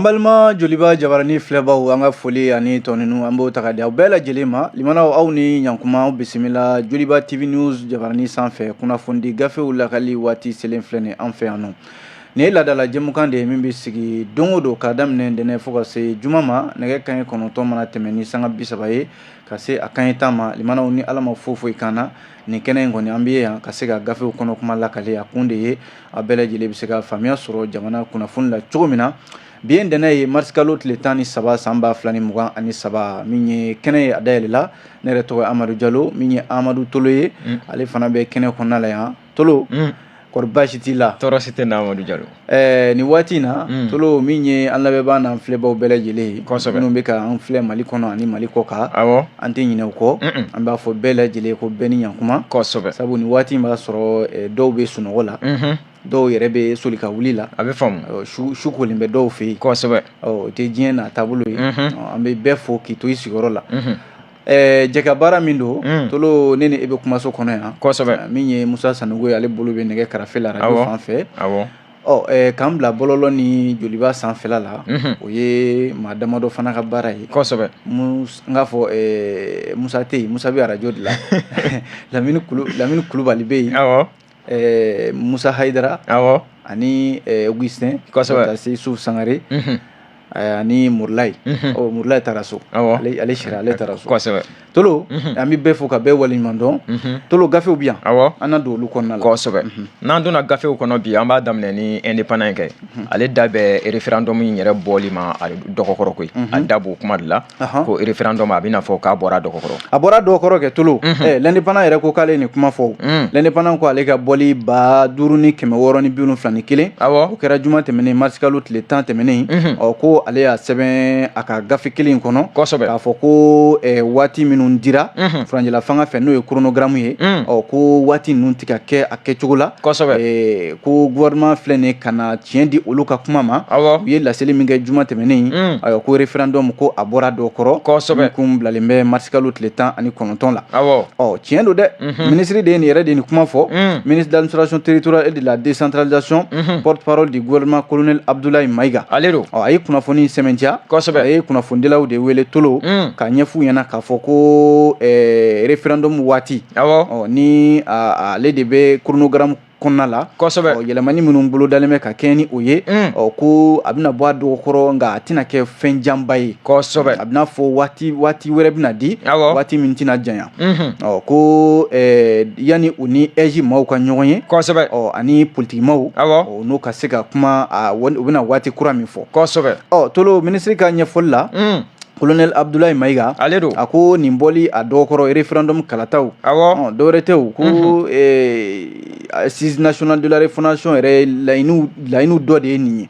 An balima Joliba jabarani filɛbaw, an ka foli ani tɔninu, an b'o ta ka di aw bɛɛ lajɛlen ma. Limanaw, aw ni ɲankuma, aw bisimila Joliba TV News jabarani sanfɛ. Kunnafonidi gafew lakali waati selen filɛ nin an fɛ yan nɔ. Nin ye laadala jɛmukan de ye min bɛ sigi don o don k'a daminɛ ntɛnɛn fo ka se juma ma, nɛgɛ kanɲɛ 9 mana tɛmɛ ni sanga 30 ye ka se a kanɲɛ 10 ma. Limanaw, ni Ala ma foyi foyi k'an na, nin kɛnɛ in kɔni, an bɛ yan ka se ka gafew kɔnɔ kuma lakale. A kun de ye a bɛɛ lajɛlen bɛ se ka faamuya sɔrɔ jamana kunnafoni la cogo min na. Bi ye ntɛnɛn ye, marisikalo tile 13, san 2023. Min ye kɛnɛ ye, a dayɛlɛla. Ne yɛrɛ tɔgɔ ye Amadu Jalo. Min ye Amadu Tolo ye, ale fana bɛ kɛnɛ kɔnɔna la yan. Tolo, kɔri baasi t'i la? Tɔɔrɔ si tɛ n na, Amadu Jalo. Nin waati in na, Tolo, min ye an lamɛnbaa n'an filɛbaw bɛɛ lajɛlen ye, minnu bɛ ka an filɛ Mali kɔnɔ ani Mali kɔ kan, an tɛ ɲinɛ u kɔ. An b'a fɔ bɛɛ lajɛlen ko bɛɛ ni ɲankuma, sabu nin waati in b'a sɔrɔ dɔw bɛ sunɔgɔ la, dɔw yɛrɛ bɛ soli ka wuli la. A bɛ faamu. Su kolen bɛ dɔw fɛ yen. O tɛ diɲɛ n'a taabolo ye. An bɛ bɛɛ fo k'i to i sigiyɔrɔ la. Jɛka baara min don, Tolo, ne ni e bɛ kumaso kɔnɔ yan. Min ye Musa Sanogo ye, ale bolo bɛ nɛgɛ karafe la arajo fan fɛ. Ɔ k'an bila bɔlɔlɔ ni Joliba sanfɛla la, o ye maa damadɔ fana ka baara ye. N k'a fɔ Musa tɛ yen, Musa bɛ arajo de la. Lamini Kulubali bɛ yen. Musa Hayidara ani Augustin, ka se Yusuf Sangare ani Murulayi. Ɔ, Murulayi taara so, ale sira, ale taara so. Tolo, an bɛ bɛɛ fo ka bɛɛ waleɲuman dɔn. Tolo, gafew bɛ yan, an na don olu kɔnɔna la. Kosɛbɛ. N'an donna gafew kɔnɔ bi, an b'a daminɛ ni Indépendant in kɛ. Ale da bɛ référendum in yɛrɛ bɔli ma a dɔgɔkɔrɔ koyi. A da b'o kuma de la ko référendum, a bɛna fɔ k'a bɔra dɔgɔkɔrɔ. A bɔra dɔgɔkɔrɔ kɛ, Tolo. L'Indépendant yɛrɛ ko k'ale nin kuma fɔ. L'Indépendant ko ale ka bɔli 5671, o kɛra juma tɛmɛnen, marisikalo tile 10 tɛmɛnen. Ɔ, ko ale y'a sɛbɛn a ka gafe kelen in kɔnɔ k'a fɔ ko waati minnu dira furancɛla fanga fɛ, n'o ye chronogramme ye, ɔ, ko waati ninnu tɛ ka kɛ a kɛcogo la. Ko gouvernement filɛ nin ye ka na tiɲɛ di olu ka kuma ma. U ye laseli min kɛ juma tɛmɛnen, ayiwa, ko référendum, ko a bɔra dɔ kɔrɔ, kun bilalen bɛ marisikalo tile 19 la. Ɔ, tiɲɛ don dɛ. Ministre de ye nin yɛrɛ de nin kuma fɔ, ministre de l'Administration territoriale et de la Décentralisation, porte-parole du gouvernement, colonel Abdoulaye Maïga. Ale don. Ɔ, a ye kunnafoni sɛmɛntiya. A ye kunnafonidilaw de wele, Tolo, ka ɲɛf'u ɲɛna k'a fɔ ko référendum waati, ɔ, ni ale de bɛ chronogramme kɔnɔna la, yɛlɛmani minnu bolodalen bɛ ka kɛ ni o ye, ɔ, ko a bɛna bɔ a dɔgɔkɔrɔ, nka a tɛna kɛ fɛn janba ye. A bɛna fɔ waati wɛrɛ bɛna di, waati min tɛna janya. Ɔ, ko yanni u ni AIGE maaw ka ɲɔgɔn ye, ɔ, ani politiki maaw, n'o ka se ka kuma, u bɛna waati kura min fɔ. Ɔ, Tolo, minisiri ka ɲɛfɔli la, colonel Abdoulaye Maïga, ale don, a ko nin bɔli a dɔgɔkɔrɔ référendum kalataw, dɔwɛrɛ tɛ o, ko Assise nationale de la refondation yɛrɛ laɲiniw dɔ de ye nin ye.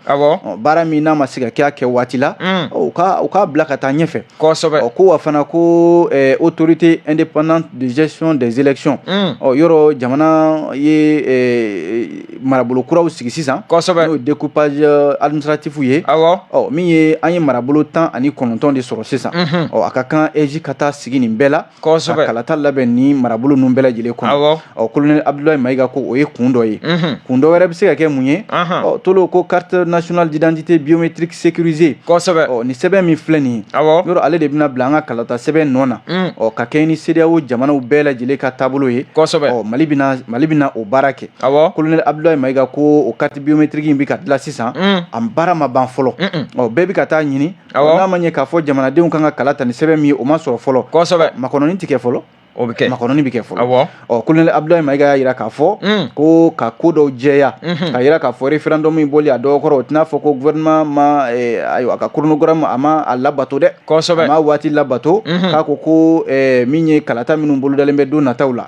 Baara min n'a ma se ka kɛ a kɛ waati la, u k'a bila ka taa ɲɛfɛ. Ɔ, ko wa fana ko Autorité indépendante de gestion des élections, ɔ, yɔrɔ jamana ye marabolo kuraw sigi sisan, n'o ye découpage administratif ye. Ɔ, min ye an ye marabolo 19 de sɔrɔ sisan. Ɔ, a ka kan AIGE ka taa sigi nin bɛɛ la, ka kalata labɛn ni marabolo ninnu bɛɛ lajɛlen kɔnɔ. Ɔ, colonel Abdoulaye Maïga ko o ye kun dɔ ye. Kun dɔ wɛrɛ bɛ se ka kɛ mun ye? Ɔ, Tolo, ko carte nationale d'identité biométrique sécurisée. Ɔ, nin sɛbɛn min filɛ nin ye, yɔrɔ ale de bɛna bila an ka kalata sɛbɛn nɔ na, ɔ, ka kɛ ni CEDEAO jamanaw bɛɛ lajɛlen ka taabolo ye. Ɔ, Mali bɛna o baara kɛ. Colonel Abdoulaye Maïga ko o carte biométrique in bɛ ka dilan sisan, a baara ma ban fɔlɔ. Ɔ, bɛɛ bɛ ka taa ɲini. N'a ma ɲɛ k'a fɔ jamanadenw kan ka kala ta ni sɛbɛn min ye, o ma sɔrɔ fɔlɔ. Makɔnɔni tɛ kɛ fɔlɔ. O bɛ kɛ. Makɔnɔni bɛ kɛ fɔlɔ. Ɔ, colonel Abdoulaye Maïga y'a jira k'a fɔ ko ka ko dɔw jɛya, ka jira k'a fɔ référendum in bɔli a dɔgɔkɔrɔ, o tɛna fɔ ko gouvernement ma, ayiwa, a ka chronogramme, a ma a labato dɛ. A ma waati labato. K'a ko min ye kalata minnu bolodalen bɛ don nataw la,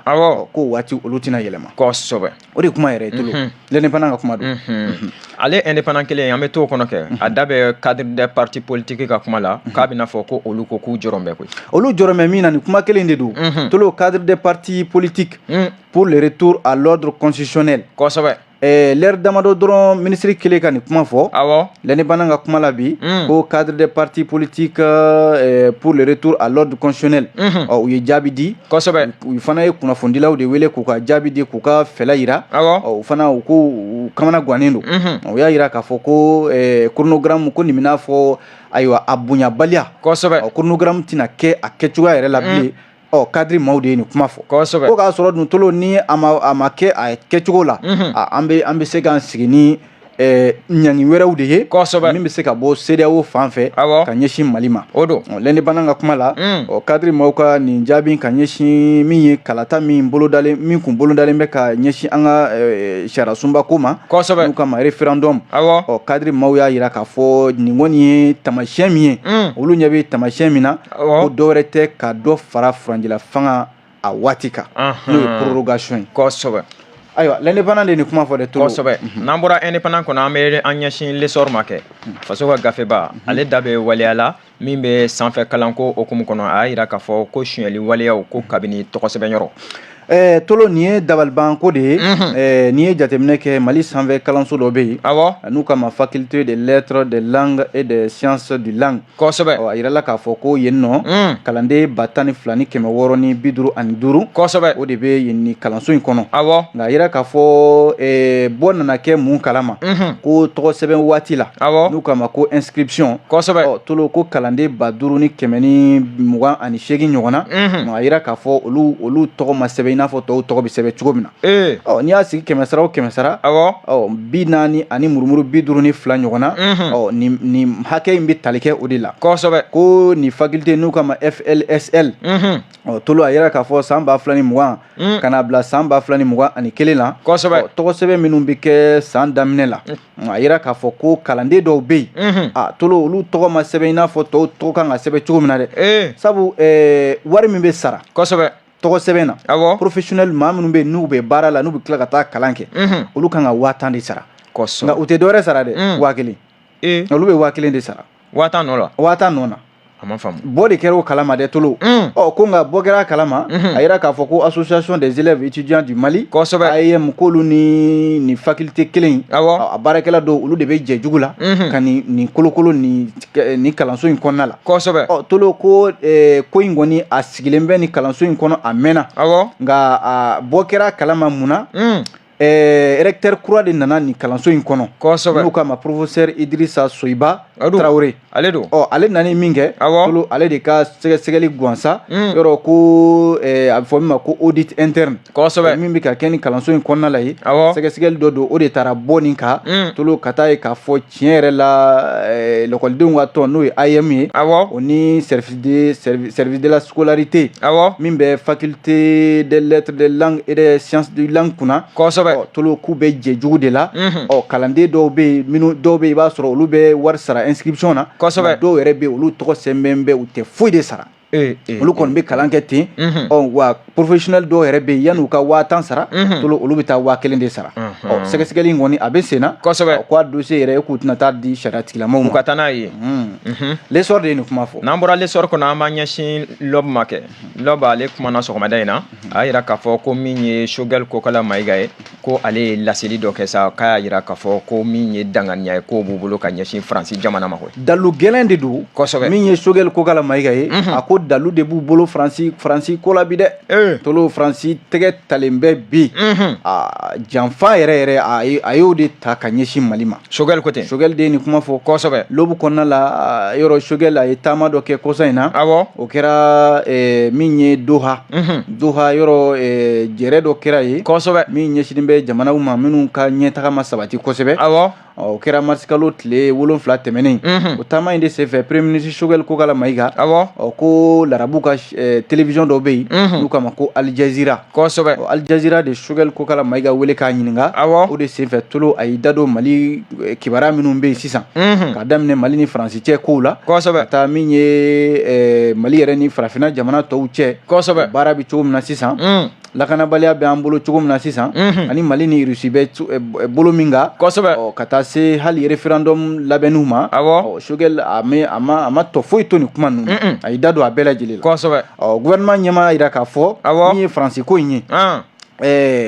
ko waati olu tɛna yɛlɛma. O de kuma yɛrɛ ye, Tolo. L'Indépendant ka kuma don. Ale Indépendant kelen, an bɛ t'o kɔnɔ kɛ. A da bɛ cadre des partis politiques ka kuma la, k'a bɛna fɔ ko olu ko k'u jɔrɔ bɛ koyi. Olu jɔrɔ bɛ min na, nin kuma kelen de don, Tolo. Cadre des partis politiques pour le retour à l'ordre constitutionnel. Lɛri damadɔ dɔrɔn minisiri kɛlen ka nin kuma fɔ, L'Indépendant ka kuma la bi, ko cadre des partis politiques pour le retour à l'ordre constitutionnel, ɔ, u ye jaabi di. U fana ye kunnafonidilaw de wele k'u ka jaabi di, k'u ka fɛla yira. Ɔ, u fana, u ko u kamana gannen don. U y'a yira k'a fɔ ko chronogramme ko nin bɛna fɔ, ayiwa, a bonyabaliya. Ɔ, chronogramme tɛna kɛ a kɛcogoya yɛrɛ la bilen. Ɔ, cadre maaw de ye nin kuma fɔ. Ko k'a sɔrɔ dun, Tolo, ni a ma kɛ a kɛcogo la, an bɛ se k'an sigi ni ɲangi wɛrɛw de ye min bɛ se ka bɔ CEDEAO fan fɛ ka ɲɛsin Mali ma. O don. L'Indépendant ka kuma la, ɔ, cadre maaw ka nin jaabi ka ɲɛsin min ye kalata min bolodalen, min kun bolodalen bɛ ka ɲɛsin an ka sariya sunba ko ma, n'u kama référendum. Ɔ, cadre maaw y'a yira k'a fɔ nin kɔni ye taamasiyɛn min ye, olu ɲɛ bɛ taamasiyɛn min na, ko dɔwɛrɛ tɛ ka dɔ fara furancɛla fanga a waati kan, n'o ye prorogation ye. Ayiwa, L'Indépendant de ye nin kuma fɔ dɛ, Tolo. Kosɛbɛ. N'an bɔra Indépendant kɔnɔ, an bɛ an ɲɛsin L'Essor ma kɛ, faso ka gafeba. Ale da bɛ waleya la min bɛ sanfɛ kalanko hukumu kɔnɔ. A y'a yira k'a fɔ ko sonyɛli waleyaw ko kabini tɔgɔ sɛbɛn yɔrɔ. Tolo, nin ye dabalibanko de ye. N'i ye jateminɛ kɛ, Mali sanfɛ kalanso dɔ bɛ yen, n'u kama Faculté des lettres, des langues et des sciences du langue. Ɔ, a yirala k'a fɔ ko yen nɔ, kalanden 12,655, o de bɛ yen ni kalanso in kɔnɔ. Nka a yira k'a fɔ bɔ nana kɛ mun kalama, ko tɔgɔ sɛbɛn waati la, n'u kama ko inscription. Ɔ, Tolo, ko kalanden 5128 ɲɔgɔn na, a yira k'a fɔ olu tɔgɔ ma sɛbɛn i n'a fɔ tɔw tɔgɔ bɛ sɛbɛn cogo min na. Ɔ, n'i y'a sigi kɛmɛ sara o kɛmɛ sara, ɔ, 40 ani murumuru 52 ɲɔgɔn na. Ɔ, nin hakɛ in bɛ tali kɛ o de la. Ko nin faculté, n'u kama FLSL, ɔ, Tolo, a yira k'a fɔ san 2020 ka na bila san 2021 la, ɔ, tɔgɔ sɛbɛn minnu bɛ kɛ san daminɛ la, a yira k'a fɔ ko kalanden dɔw bɛ yen, a, Tolo, olu tɔgɔ ma sɛbɛn i n'a fɔ tɔw tɔgɔ kan ka sɛbɛn cogo min na dɛ. Sabu wari min bɛ sara tɔgɔ sɛbɛn na, professionnel maa minnu bɛ yen, n'u bɛ baara la, n'u bɛ tila ka taa kalan kɛ, olu kan ka 10 000 de sara. Nka u tɛ dɔwɛrɛ sara dɛ, 1000. Olu bɛ 1000 de sara. 10 000 nɔ la. 10 000 nɔ na. A ma faamu. Bɔ de kɛra o kalama dɛ, Tolo. Ɔ, ko nka bɔ kɛra a kalama, a yira k'a fɔ ko Association des élèves étudiants du Mali, AEM, k'olu ni nin faculté kelen in, a baarakɛla dɔw, olu de bɛ jɛ jugu la ka nin kolokolo nin kalanso in kɔnɔna la. Ɔ, Tolo, ko ko in kɔni, a sigilen bɛ nin kalanso in kɔnɔ a mɛnna. Nka a bɔ kɛra a kalama mun na? Recteur kura de nana nin kalanso in kɔnɔ, n'u kama professeur Idrissa Soyiba Traoré. Ale don. Ɔ, ale nana min kɛ, Tolo, ale de ka sɛgɛsɛgɛli gansan, yɔrɔ ko a bɛ fɔ min ma ko audit interne, min bɛ ka kɛ ni kalanso in kɔnɔna la ye, sɛgɛsɛgɛli dɔ don, o de taara bɔ nin kan, Tolo, ka taa ye k'a fɔ tiɲɛ yɛrɛ la, lɔkɔlidenw ka tɔn, n'o ye AEM ye, o ni service de la scolarité min bɛ Faculté des lettres, des langues et des sciences du langue kunna, ɔ, Tolo, k'u bɛ jɛ jugu de la. Ɔ, kalanden dɔw bɛ yen, minnu dɔw bɛ yen, i b'a sɔrɔ olu bɛ wari sara inscription na. Dɔw yɛrɛ bɛ yen, olu tɔgɔ sɛbɛn bɛ, u tɛ foyi de sara, olu kɔni bɛ kalan kɛ ten. Ɔ, wa professionnel dɔw yɛrɛ bɛ yen, yan'u ka 10 000 sara, Tolo, olu bɛ taa 1000 de sara. Ɔ, sɛgɛsɛgɛli in kɔni, a bɛ sen na. Ko a dossier yɛrɛ, e k'u tɛna taa di sariya tigilamɔgɔw ma. U ka taa n'a ye. L'Essor de ye nin kuma fɔ. N'an bɔra L'Essor kɔnɔ, an b'an ɲɛsin L'Aube ma kɛ. L'Aube, ale kumana sɔgɔmada in na, a y'a yira k'a fɔ ko min ye Choguel Kokala Mayiga ye, ko ale ye laseli dɔ kɛ sa, k'a y'a yira k'a fɔ ko min ye danganiya ye, k'o b'u bolo ka ɲɛsin Faransi jamana ma koyi. Dalu gɛlɛn de don. Min ye Choguel Kokala Mayiga ye, a ko dalu de b'u bolo Faransi ko la bi dɛ. Tolo, Faransi tɛgɛ talen bɛ bi a janfa yɛrɛ yɛrɛ, a y'o de ta ka ɲɛsin Mali ma. Choguel ko ten. Choguel de ye nin kuma fɔ. L'Aube kɔnɔna la, yɔrɔ Choguel, a ye taama dɔ kɛ kɔsa in na. O kɛra min ye Doha. Doha, yɔrɔ jɛrɛ dɔ kɛra yen min ɲɛsinnen bɛ jamanaw ma minnu ka ɲɛtaga ma sabati kosɛbɛ. O kɛra marisikalo tile 7 tɛmɛnen. O taama in de senfɛ, premier ministre Choguel Kokala Mayiga, ɔ, ko larabu ka télévision dɔ bɛ yen, n'u k'a ma ko Al Jazeera. Al Jazeera de Choguel Kokala Mayiga wele k'a ɲininka. O de senfɛ, Tolo, a y'i da don Mali kibaruya minnu bɛ yen sisan, k'a daminɛ Mali ni Faransi cɛ kow la, ka taa min ye Mali yɛrɛ ni farafinna jamana tɔw cɛ, baara bɛ cogo min na sisan, lakanabaliya bɛ an bolo cogo min na sisan, ani Mali ni Rusi bɛ bolo min kan, ka taa se hali référendum labɛnniw ma. Choguel, a ma tɔ foyi to nin kuma ninnu, a y'i da don a bɛɛ lajɛlen la. Ɔ, gouvernement ɲɛmaa y'a jira k'a fɔ min ye Faransi ko in ye,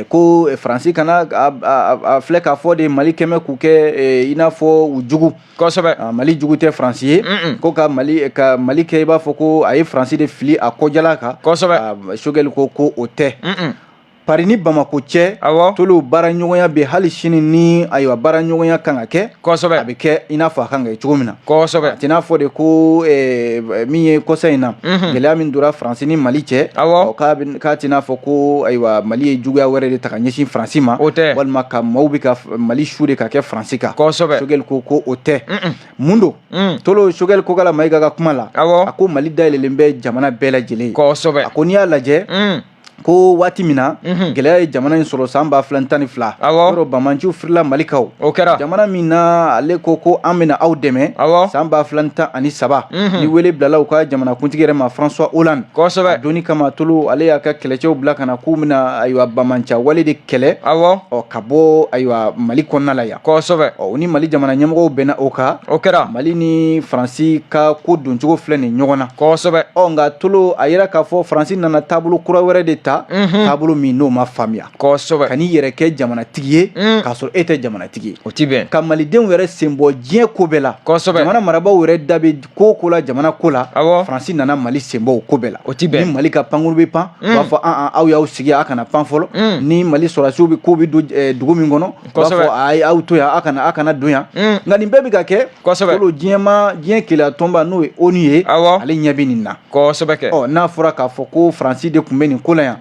Ko Faransi kana a filɛ k'a fɔ de Mali kɛmɛ k'u kɛ i n'a fɔ u jugu. Kosɛbɛ. Mali jugu tɛ Faransi ye. Ko ka Mali kɛ i b'a fɔ ko a ye Faransi de fili a kɔjala kan. Kosɛbɛ. Choguel ko ko o tɛ. Paris ni Bamakɔ cɛ. Awɔ. Tolo baara ɲɔgɔnya bɛ hali sini ni ayiwa baara ɲɔgɔnya kan ka kɛ. Kosɛbɛ. A bɛ kɛ i n'a fɔ a kan ka kɛ cogo min na. Kosɛbɛ. A tɛ n'a fɔ de ko min ye kɔsa in na, gɛlɛya min donna Faransi ni Mali cɛ. Awɔ. K'a tɛ n'a fɔ ko ayiwa Mali ye juguya wɛrɛ de ta ka ɲɛsin Faransi ma. O tɛ. Walima ka maaw bɛ ka Mali su de ka kɛ Faransi kan. Kosɛbɛ. Choguel ko ko o tɛ. Mun don? Tolo Choguel Kokala Mayiga ka kuma la. Awɔ. A ko Mali dayɛlɛlen bɛ jamana bɛɛ lajɛlen ye. Kosɛbɛ. A ko n'i y'a lajɛ, ko waati min na gɛlɛya ye jamana in sɔrɔ san 2012, Awɔ. yɔrɔ banbaanciw firila Mali kan o. O kɛra. Jamana min na ale ko ko an bɛna aw dɛmɛ. Awɔ. San 2013, ni wele bilala u ka jamanakuntigi yɛrɛ ma, François Hollande. Kosɛbɛ. A donni kama, Tolo, ale y'a ka kɛlɛcɛw bila ka na k'u bɛna ayiwa banbaanci wale de kɛlɛ. Awɔ. Ɔ, ka bɔ ayiwa Mali kɔnɔna la yan. Kosɛbɛ. Ɔ, u ni Mali jamana ɲɛmɔgɔw bɛnna o kan. O kɛra. Mali ni Faransi ka ko doncogo filɛ nin ɲɔgɔn na. Kosɛbɛ. Ɔ, nka Tolo, a yira k'a fɔ Faransi nana taabolo kura wɛrɛ de ta, taabolo min n'o ma faamuya. Kosɛbɛ. Ka n'i yɛrɛ kɛ jamanatigi ye k'a sɔrɔ e tɛ jamanatigi ye. O ti bɛn. Ka malidenw yɛrɛ sen bɔ diɲɛ ko bɛɛ la. Kosɛbɛ. Jamana marabaaw yɛrɛ da bɛ ko o ko la jamana ko la. Awɔ. Faransi nana Mali sen bɔ o ko bɛɛ la. O ti bɛn. Ni Mali ka pankuru bɛ pan, u b'a fɔ an aw y'aw sigi, aw kana pan fɔlɔ. Ni Mali sɔrɔdasiw bɛ ko bɛ don dugu min kɔnɔ, u b'a fɔ ayi, aw to yan, aw kana don yan. Nka nin bɛɛ bɛ ka kɛ. Kosɛbɛ. Tolo, diɲɛ keleya tɔnba, n'o ye ONU ye. Awɔ. Ale ɲɛ bɛ nin na. Kosɛbɛ kɛ. Ɔ, n'a fɔra k'a fɔ ko Faransi de tun bɛ nin ko la yan.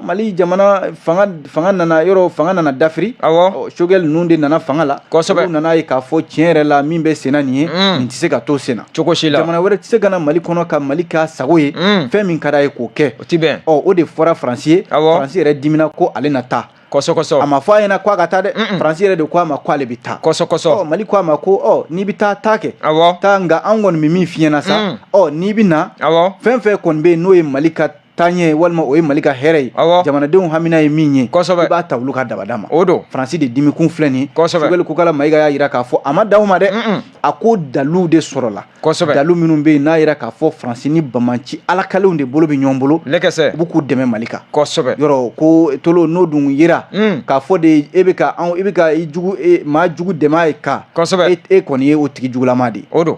Mali jamana fanga nana yɔrɔ, fanga nana dafiri. Awɔ. Ɔ, Choguel ninnu de nana fanga la. Kosɛbɛ. Olu nana ye k'a fɔ tiɲɛ yɛrɛ la, min bɛ senna nin ye, nin tɛ se ka to senna. Cogo si la. Jamana wɛrɛ tɛ se ka na Mali kɔnɔ ka Mali k'a sago ye. Fɛn min ka d'a ye k'o kɛ. O ti bɛn. Ɔ, o de fɔra Faransi ye. Awɔ. Faransi yɛrɛ dimina ko ale na taa. Kosɛbɛ kosɛbɛ. A ma fɔ a ɲɛna ko a ka taa dɛ. Faransi yɛrɛ de ko a ma ko ale bɛ taa. Kosɛbɛ kosɛbɛ. Ɔ, Mali ko a ma ko ɔ, n'i bɛ taa, taa kɛ. Awɔ. Taa, nka an kɔni bɛ min f'i ɲɛna sa. Ɔ, n'i bɛ na. Awɔ. Fɛn fɛn kɔni bɛ yen n'o ye Mali ka taaɲɛ walima o ye Mali ka hɛrɛ ye. Awɔ. Jamanadenw hamina ye min ye. Kosɛbɛ. I b'a ta olu ka dabada ma. O don. Faransi de dimikun filɛ nin ye. Kosɛbɛ. Choguel Kokala Mayiga y'a jira k'a fɔ a ma dan o ma dɛ. A ko daliluw de sɔrɔla. Kosɛbɛ. Dalilu minnu bɛ yen n'a yira k'a fɔ Faransi ni banbaanci alakalenw de bolo bɛ ɲɔgɔn bolo. Lɛkɛsɛ. U bɛ k'u dɛmɛ Mali kan. Kosɛbɛ. Yɔrɔ ko Tolo, n'o dun yera. K'a fɔ de e bɛ ka anw, e bɛ ka i jugu, maa jugu dɛmɛ ye kan. Kosɛbɛ. E kɔni ye o tigi jugulama de ye. O don.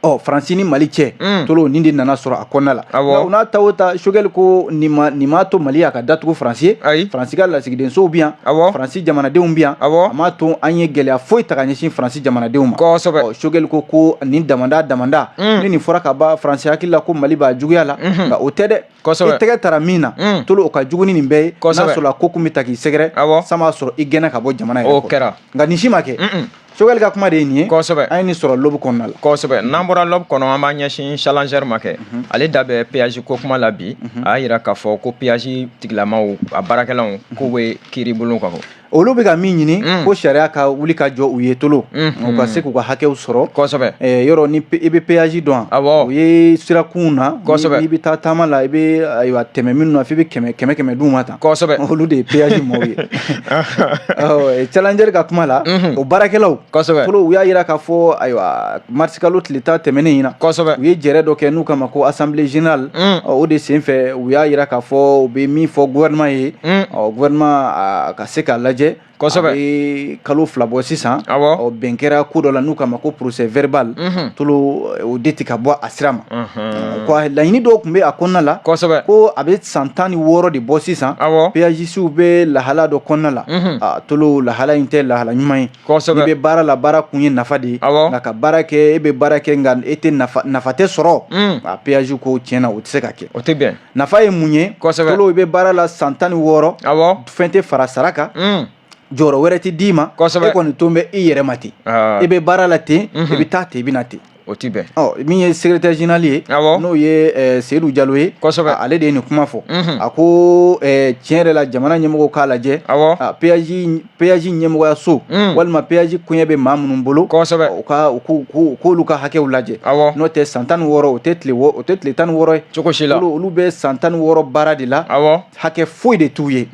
Ɔ, Faransi ni Mali cɛ, Tolo, nin de nana sɔrɔ a kɔnɔna la. Awɔ. U n'a ta o ta, Choguel ko nin m'a to Mali y'a ka datugu Faransi ye. Ayi. Faransi ka lasigidensow bɛ yan. Awɔ. Faransi jamanadenw bɛ yan. Awɔ. A m'a to an ye gɛlɛya foyi ta ka ɲɛsin Faransi jamanadenw ma. Kosɛbɛ. Ɔ, Choguel ko ko nin damanda damanda, ni nin fɔra ka ban, Faransi hakili la ko Mali b'a juguya la, nka o tɛ dɛ. Kosɛbɛ. I tɛgɛ tara min na, Tolo, o ka jugu ni nin bɛɛ ye. Kosɛbɛ. N'a sɔrɔ ko kun bɛ ta k'i sɛgɛrɛ. Awɔ. San b'a sɔrɔ i gɛnna ka bɔ jamana yɛrɛ O kɔnɔ. kɛra. Nka nin si ma kɛ. Choguel ka kuma de ye nin ye. Kosɛbɛ. An ye nin sɔrɔ L'Aube kɔnɔna la. Kosɛbɛ. N'an bɔra L'Aube kɔnɔ, an b'an ɲɛsin Challenger ma kɛ. Ale da bɛ péage ko kuma la bi. A y'a jira k'a fɔ ko péage tigilamaw, a baarakɛlaw, k'u bɛ kiiri bulon kan. Olu bɛ ka min ɲini, ko sariya ka wuli ka jɔ u ye, Tolo, u ka se k'u ka hakɛw sɔrɔ. Kosɛbɛ. Yɔrɔ ni i bɛ péage dɔn. Awɔ. O ye sirakun na. Kosɛbɛ. N'i bɛ taa taama la, i bɛ ayiwa tɛmɛ minnu na f'i bɛ kɛmɛ kɛmɛ kɛmɛ d'u ma tan. Kosɛbɛ. Olu de ye péage mɔgɔw ye. Ɔ, Challenger ka kuma la, o baarakɛlaw. Kosɛbɛ. Tolo, u y'a jira k'a fɔ ayiwa marisikalo tile 10 tɛmɛnen in na. Kosɛbɛ. U ye jɛrɛ dɔ kɛ n'u kama ko assemblée générale. O de senfɛ, u y'a jira k'a fɔ u bɛ min fɔ gouvernement ye. Ɔ, gouvernement a ka se k'a lajɛ. Kosɛbɛ. A bɛ kalo 2 bɔ sisan. Awɔ. Ɔ, bɛn kɛra ko dɔ la n'u kama ko procès verbal. Tolo, o de tɛ ka bɔ a sira ma. Ko laɲini dɔw tun bɛ a kɔnɔna la. Kosɛbɛ. Ko a bɛ san 16 de bɔ sisan. Awɔ. Péagisiw bɛ lahala dɔ kɔnɔna la. A Tolo, lahala in tɛ lahala ɲuman ye. Kosɛbɛ. N'i bɛ baara la, baara kun ye nafa de ye. Awɔ. Nka ka baara kɛ, e bɛ baara kɛ, nka e tɛ nafa tɛ sɔrɔ. A péage ko tiɲɛ na, o tɛ se ka kɛ. O tɛ bɛn. Nafa ye mun ye? Kosɛbɛ. Tolo, i bɛ baara la san 16. Awɔ. Fɛn tɛ fara sara kan. Jɔyɔrɔ wɛrɛ tɛ d'i ma. Kosɛbɛ. E kɔni to bɛ i yɛrɛ ma ten. E bɛ baara la ten, i bɛ taa ten, i bɛ na ten. O ti bɛn. Ɔ, min ye secrétaire général ye, Awɔ. n'o ye Seydou Jalo ye. Kosɛbɛ. Ale de ye nin kuma fɔ. A ko tiɲɛ yɛrɛ la, jamana ɲɛmɔgɔw k'a lajɛ. Awɔ. Péage ɲɛmɔgɔyaso, walima péage koɲɛ bɛ maa minnu bolo. Kosɛbɛ. U ka u k'olu ka hakɛw lajɛ. Awɔ. N'o tɛ, san 16, o tɛ tile o tɛ tile 16 ye. Cogo si la. Olu bɛ san 16 baara de la. Awɔ. Hakɛ foyi de t'u ye.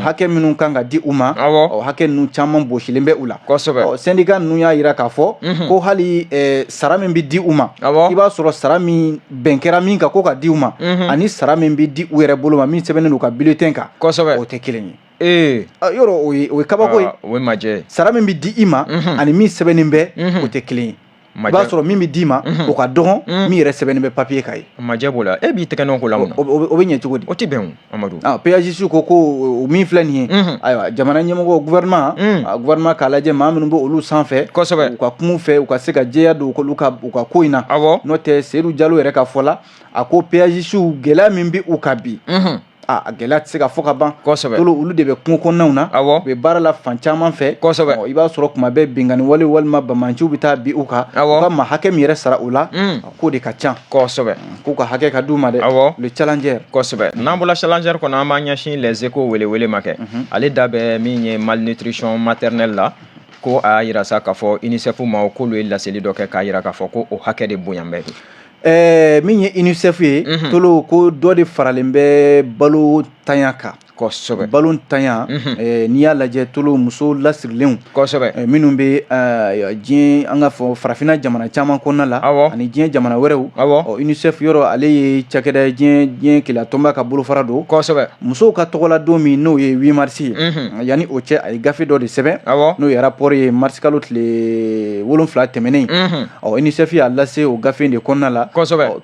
Hakɛ minnu kan ka di u ma. Awɔ. Ɔ, hakɛ ninnu caman bɔsilen bɛ u la. Kosɛbɛ. Ɔ, syndicat ninnu y'a jira k'a fɔ ko hali sara min min bɛ di u ma, i b'a sɔrɔ sara min bɛn kɛra min kan ko ka di u ma, ani sara min bɛ di u yɛrɛ bolo ma, min sɛbɛnnen don u ka bulletin kan, o tɛ kelen ye. Yɔrɔ o ye kabako ye. O ye majɛ. Sara min bɛ di i ma ani min sɛbɛnnen bɛ, o tɛ kelen ye. I b'a sɔrɔ min bɛ d'i ma, o ka dɔgɔn min yɛrɛ sɛbɛnnen bɛ papier kan ye. Majɛ b'o la, e b'i tɛgɛ nɔ ko la mun na? O bɛ ɲɛ cogo di? O tɛ bɛn, Amadu. PAJS ko min filɛ nin ye, ayiwa, jamana ɲɛmɔgɔ, gouvernement k'a lajɛ maa minnu bɛ olu sanfɛ, u ka kuma u fɛ, u ka se ka jɛya don olu ka u ka ko in na. N'o tɛ, Seyidu Jalo yɛrɛ ka fɔ la, a ko PAJS, gɛlɛya min bɛ u kan bi, a gɛlɛya tɛ se ka fɔ ka ban. Tolo, olu de bɛ kungo kɔnɔnaw na, u bɛ baara la fan caman fɛ. I b'a sɔrɔ kuma bɛɛ binkanni wale walima banbaanciw bɛ taa bin u kan. U ka maa hakɛ min yɛrɛ sara u la, k'o de ka ca. K'u ka hakɛ ka d'u ma dɛ. Le Challenger. Kosɛbɛ. N'an bɔra Challenger kɔnɔ, an b'an ɲɛsin Les Échos welewele ma kɛ. Ale da bɛ min ye malnutrition maternelle la, ko a y'a yira sa k'a fɔ UNICEF ma, k'olu ye laseli dɔ kɛ k'a yira k'a fɔ ko o hakɛ de bonya bɛ. Min ye UNICEF ye, Tolo, ko dɔ de faralen bɛ balo tanya kan. Balo tanya, n'i y'a lajɛ, Tolo, muso lasirilenw minnu bɛ diɲɛ, an ka fɔ farafinna jamana caman kɔnɔna la ani diɲɛ jamana wɛrɛw, UNICEF yɔrɔ, ale ye cakɛda ye, diɲɛ kelenya tɔnba ka bolofara don. Musow ka tɔgɔla don min, n'o ye 8 mars ye, yanni o cɛ, a ye gafe dɔ de sɛbɛn, n'o ye rapport ye, mars kalo tile 7 tɛmɛnen. Ɔ, UNICEF y'a lase o gafe in de kɔnɔna la.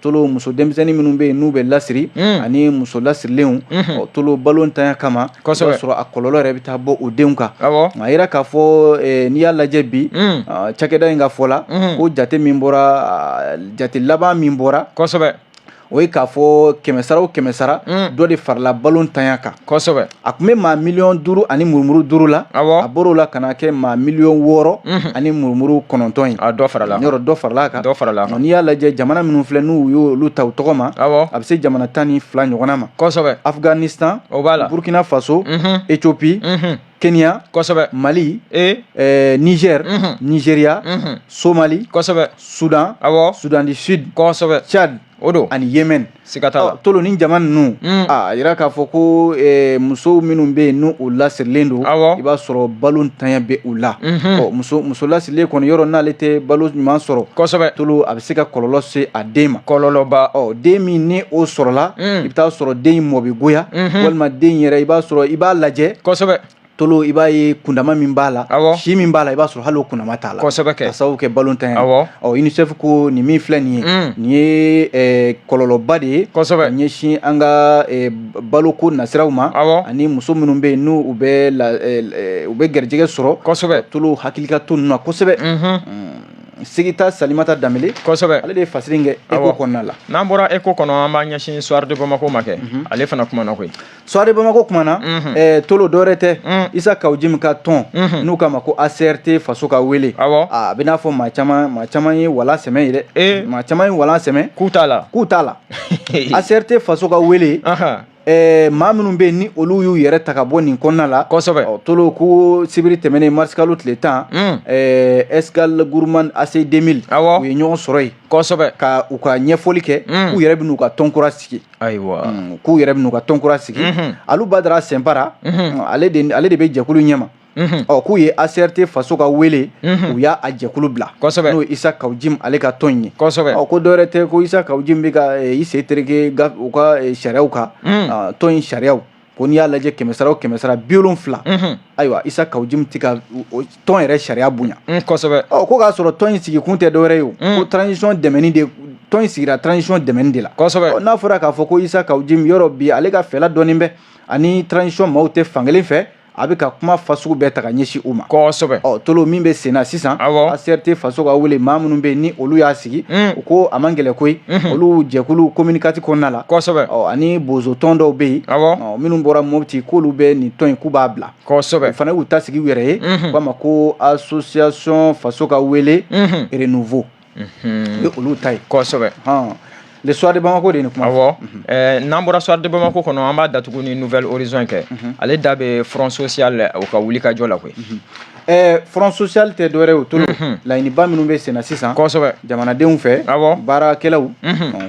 Tolo, muso denmisɛnnin minnu bɛ yen n'u bɛ lasiri ani muso lasirilenw, Tolo, balo ntanya kama, i b'a sɔrɔ a kɔlɔlɔ yɛrɛ bɛ taa bɔ o denw kan. A yira k'a fɔ, n'i y'a lajɛ bi, cakɛda in ka fɔ la, ko jate min bɔra, jate laban min bɔra, o ye k'a fɔ kɛmɛ sara o kɛmɛ sara, dɔ de farala balo ntanya kan. A tun bɛ maa miliyɔn 5 ani murumuru 5 la, a bɔr'o la ka na kɛ maa miliyɔn 6 ani murumuru 9 ye. A dɔ farala. Yɔrɔ dɔ farala kan. Dɔ farala kan. N'i y'a lajɛ, jamana minnu filɛ, n'u y'olu ta u tɔgɔ ma, a bɛ se jamana 12 ɲɔgɔnna ma. Afghanistan, o b'a la, Burkina Faso, Éthiopie, Kenya, Mali, Niger, Nigeria, Somalie, Soudan, Soudan du Sud, Tchad o don, ani Yemen. Siga t'a la. Tolo, ni jama ninnu, a yira k'a fɔ ko musow minnu bɛ yen n'u u lasirilen don, i b'a sɔrɔ balo ntanya bɛ u la. Ɔ, muso lasirilen kɔni, yɔrɔ n'ale tɛ balo ɲuman sɔrɔ, Tolo, a bɛ se ka kɔlɔlɔ se a den ma. Kɔlɔlɔba. Ɔ, den min ni o sɔrɔla, i bɛ taa sɔrɔ den in mɔ bɛ goya, walima den yɛrɛ, i b'a sɔrɔ, i b'a lajɛ, Tolo, i b'a ye kundama min b'a la, si min b'a la, i b'a sɔrɔ hali o kundama t'a la. Kɛ ka sababu kɛ balo ntanya. Ɔ, UNICEF ko nin min filɛ nin ye, nin ye kɔlɔlɔba de ye ka ɲɛsin an ka baloko nasiraw ma, ani muso minnu bɛ yen n'u bɛ u bɛ garijɛgɛ sɔrɔ. Tolo, hakili ka to ninnu na kosɛbɛ. Sigita Salimata Danbele, ale de ye fasiri kɛ Écho kɔnɔna la. N'an bɔra Écho kɔnɔ, an b'an ɲɛsin Soir de Bamako ma kɛ. Ale fana kumana koyi. Soir de Bamako kumana, Tolo, dɔwɛrɛ tɛ, Isa Kaw Jim ka tɔn n'u k'a ma ko ACRT Faso ka wele. A bɛ n'a fɔ maa caman ye wala sɛmɛ ye dɛ, maa caman ye wala sɛmɛ. K'u t'a la. K'u t'a la. ACRT Faso ka wele, maa minnu bɛ yen ni olu y'u yɛrɛ ta ka bɔ nin kɔnɔna la. Tolo, ko sibiri tɛmɛnen, mars kalo tile 10, Escale Gourmand AC 2000, u ye ɲɔgɔn sɔrɔ yen ka u ka ɲɛfɔli kɛ, k'u yɛrɛ bɛ n'u ka tɔn kura sigi. K'u yɛrɛ bɛ n'u ka tɔn kura sigi. Alu Badara Sɛnpara, ale de bɛ jɛkulu ɲɛma. Ɔ, k'u ye ACRT Faso ka wele, u y'a a jɛkulu bila, n'o ye Isa Kaw Jim ale ka tɔn in ye. Ɔ, ko dɔwɛrɛ tɛ, ko Isa Kaw Jim bɛ ka i sen tereke u ka sariyaw kan, tɔn in sariyaw, ko n'i y'a lajɛ, kɛmɛ sara o kɛmɛ sara 70, ayiwa, Isa Kaw Jim tɛ ka tɔn yɛrɛ sariya bonya. Ɔ, ko k'a sɔrɔ tɔn in sigi kun tɛ dɔwɛrɛ ye o, ko transition dɛmɛni de, tɔn in sigira transition dɛmɛni de la. N'a fɔra k'a fɔ ko Isa Kaw Jim, yɔrɔ bi, ale ka fɛla dɔɔnin bɛ ani transition maaw tɛ fankelen fɛ, a bɛ ka kuma fasugu bɛɛ ta ka ɲɛsin u ma. Ɔ, Tolo, min bɛ sen na sisan, ACRT Faso ka wele, maa minnu bɛ yen ni olu y'a sigi, u ko a man gɛlɛn koyi, olu jɛkulu communiqué kɔnɔna la. Ɔ, ani bozo tɔn dɔw bɛ yen minnu bɔra Mopti, k'olu bɛ nin tɔn in, k'u b'a bila. O fana y'u ta sigi u yɛrɛ ye, k'a ma ko association Faso ka wele renouveau, o ye olu ta ye. Le Soir de Bamako de ye nin kuma. Awɔ, n'an bɔra Soir de Bamako kɔnɔ, an b'a datugu ni Nouvel Horizon kɛ. Ale da bɛ Front social, o ka wuli ka jɔ la koyi. Front social tɛ dɔwɛrɛ ye o, Tolo. Laɲiniba minnu bɛ senna sisan jamanadenw fɛ, baarakɛlaw,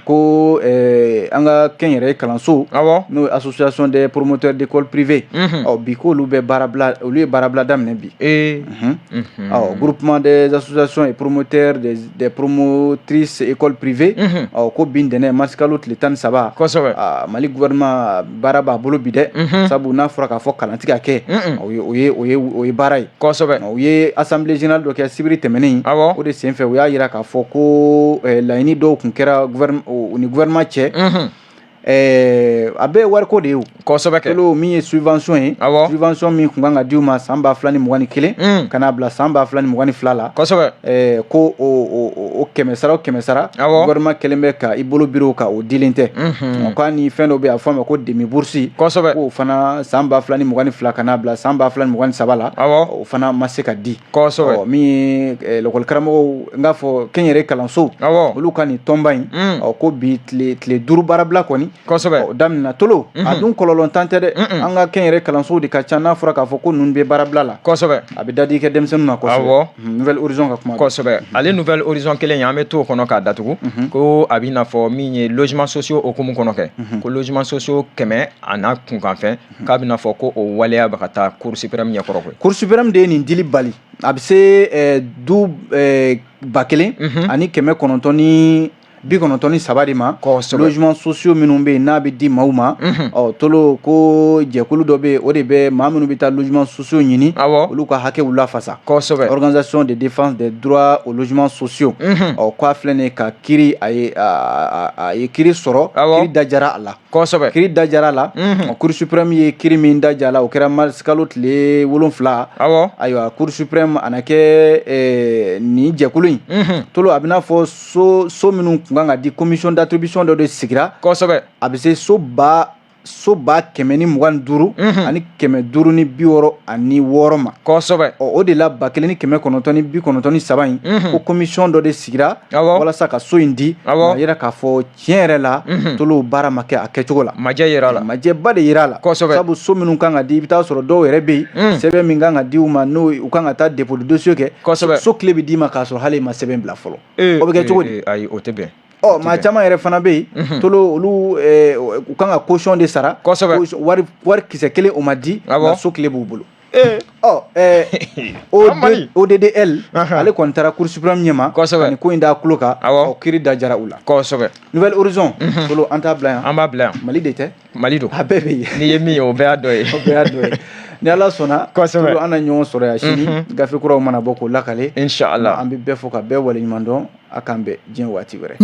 ko an ka kɛnyɛrɛye kalanso, n'o ye Association des promoteurs d'école privée, ɔ bi k'olu bɛ baarabila, olu ye baarabila daminɛ bi. Ɔ Groupement des associations et promoteurs des promotrices école privée, ɔ ko bi ntɛnɛn mars kalo tile 13, Mali gouvernement baara b'a bolo bi dɛ, sabu n'a fɔra k'a fɔ kalan tɛ ka kɛ, o ye baara ye. U ye assemblée générale dɔ kɛ sibiri tɛmɛnen. O de senfɛ, u y'a jira k'a fɔ ko laɲini dɔw tun kɛra u ni gouvernement cɛ. A bɛɛ ye wariko de ye o. Kosɛbɛ kɛ. Tolo, min ye subvention ye, subvention min tun kan ka di u ma san 2021 ka n'a bila san 2022 la, ko o kɛmɛ sara, o kɛmɛ sara, gouvernement kɛlen bɛ ka i bolo biri o kan, o dilen tɛ. K'a ni fɛn dɔ bɛ yen, a bɛ fɔ a ma ko demi bourse, k'o fana san 2022 ka n'a bila san 2023 la, o fana ma se ka di. Min ye lakɔli karamɔgɔw, n k'a fɔ kɛnyɛrɛye kalansow, olu ka nin tɔnba in, ɔ ko bi tile 5 baarabila kɔni daminɛna. Tolo, a dun kɔlɔlɔntan tɛ dɛ. An ka kɛnyɛrɛye kalansow de ka ca. N'a fɔra k'a fɔ ko ninnu bɛ baarabila la, a bɛ dadi kɛ denmisɛnninw na kosɛbɛ. Nouvel Horizon ka kuma. Kosɛbɛ. Ale Nouvel Horizon kelen in, an bɛ t'o kɔnɔ k'a datugu, ko a b'i n'a fɔ min ye logement sociaux hukumu kɔnɔ kɛ, ko logement sociaux 100 a n'a kunkanfɛn, k'a bɛna fɔ ko o waleya bɛ ka taa Cour suprême ɲɛkɔrɔ koyi. Cour suprême de ye nin dili bali. A bɛ se du 1993 de ma, logements sociaux minnu bɛ yen n'a bɛ di maaw ma. Ɔ Tolo, ko jɛkulu dɔ bɛ yen, o de bɛ maa minnu bɛ taa logements sociaux ɲini, olu ka hakɛw lafasa, Organisation de défense des droits aux logements sociaux. Ɔ k'a filɛ nin ye ka kiiri, a ye kiiri sɔrɔ, kiiri dajara a la. Kiiri dajara a la. Cour suprême ye kiiri min daja a la, o kɛra mars kalo tile 7. Ayiwa, Cour suprême a na kɛ nin jɛkulu in, Tolo, a bɛ n'a fɔ so minnu tun kan ka di, commission d'attribution dɔ de sigira. A bɛ se so 125 ani 566 ma. Ɔ o de la, 1993 in, ko commission dɔ de sigira walasa ka so in di. A yira k'a fɔ tiɲɛ yɛrɛ la, Tolo, baara ma kɛ a kɛcogo la. Majɛ yira la. Majɛba de yira a la. Sabu so minnu kan ka di, i bɛ taa sɔrɔ dɔw yɛrɛ bɛ yen, sɛbɛn min kan ka di u ma, n'o u kan ka taa dépôt de dossier kɛ, so clé bɛ d'i ma k'a sɔrɔ hali i ma sɛbɛn bila fɔlɔ. O bɛ kɛ cogo di? Ayi, o tɛ bɛn. Ɔ maa caman yɛrɛ fana bɛ yen, Tolo, olu u kan ka caution de sara. Wari kisɛ kelen o ma di, nka so clé b'u bolo. Ɔ ODDL, ale kɔni taara Cour suprême ɲɛma ka nin ko in d'a tulo kan. Ɔ kiiri da jara u la. Nouvel Horizon, Tolo, an t'a bila yan? An b'a bila yan. Mali de tɛ? Mali don. A bɛɛ bɛ yen. N'i ye min ye, o bɛɛ y'a dɔ ye. O bɛɛ y'a dɔ ye. Ni Ala sɔnna, Tolo, an na ɲɔgɔn sɔrɔ yan sini, gafe kuraw mana bɔ k'o lakale. Inshallah. An bɛ bɛɛ fo ka bɛɛ waleɲuman dɔn. A k'an bɛn diɲɛ waati wɛrɛ.